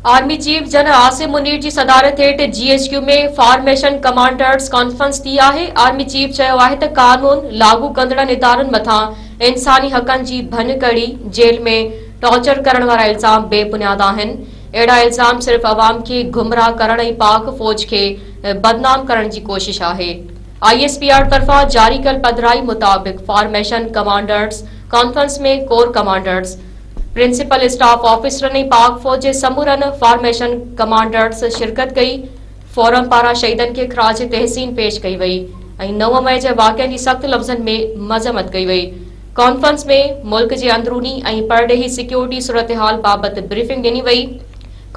Army chief general Asim Munir جي صدارت هيٺ G H Q ۾ formation commanders conference ٿي آهي. آرمي چيف چيو آهي ته قانون لاڳو ڪندڙن ادارن مٿان انساني حقن جي ڀڃڪڙي، جيل ۾ ٽارچر ڪرڻ وارا الزام بي بنياد آهن. اهڙا الزام صرف عوام کي گمراهه ڪرڻ ۽ پاڪ فوج کي بدنام ڪرڻ جي ڪوشش آهي. I S P R طرفان جاري ڪيل پڌرائي مطابق formation commanders conference ۾ corps commanders, principal staff آفيسرن ۽ پاڪ فوج جي سمورن فارميشن ڪمانڊرز شرڪت ڪئي. فورم پاران شهيدن کي خراج تحسين پيش ڪئي وئي ۽ 9 مئي جي واقعن جي سخت لفظن ۾ مذمت ڪئي وئي. ڪانفرنس ۾ ملڪ جي اندروني ۽ پرڏيهي سيڪيورٽي صورتحال بابت بريفنگ ڏني وئي.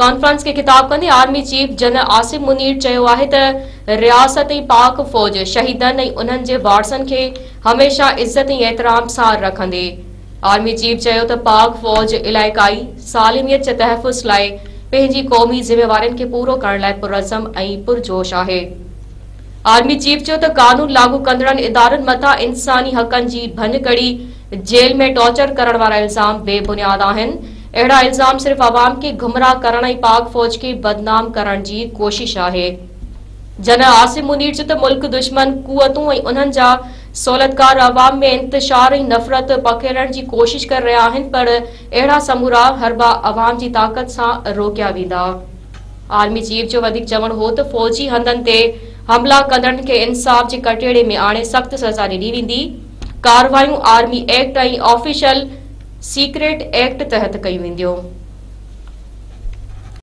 ڪانفرنس کي خطاب ڪندي army chief general Asim Munir چيو آهي ته رياست ۽ پاڪ فوج شهيدن ۽ انهن جي وارثن کي هميشه عزت ۽ احترام سان رکندي. آرمي چيف چيو ته پاڪ فوج علائقائي سالميت جي تحفظ لاء پنهنجي قومي ذميوارين کي پورو ڪرڻ لاء پرعزم ۽ پرجوش آهي. آرمي چيف چيو ته قانون لاڳو ڪندڙن ادارن مٿان انساني حقن جي ڀڃڪڙي، جيل ۾ ٽارچر ڪرڻ وارا الزام بي بنياد آهن، اهڙا الزام صرف عوام کي گمراهه ڪرڻ ۽ پاڪ فوج کي بدنام ڪرڻ جي ڪوشش آهي. جنرل عاصم منير چيو ته ملڪ دشمن قوتون ۽ انهن جا سهولتڪار عوام ۾ انتشار ۽ نفرت پکيڙڻ جي ڪوشش ڪري رهيا آهن پر اهڙا سمورا حربا عوام جي طاقت سان روڪيا ويندا. آرمي چيف جو وڌيڪ چوڻ هو ته فوجي هنڌن تي حملا ڪندڙن کي انصاف جي ڪٽهڙي ۾ آڻي سخت سزا ڏني ويندي، ڪارروايون army act ۽ official secret act تحت ڪيون وينديون.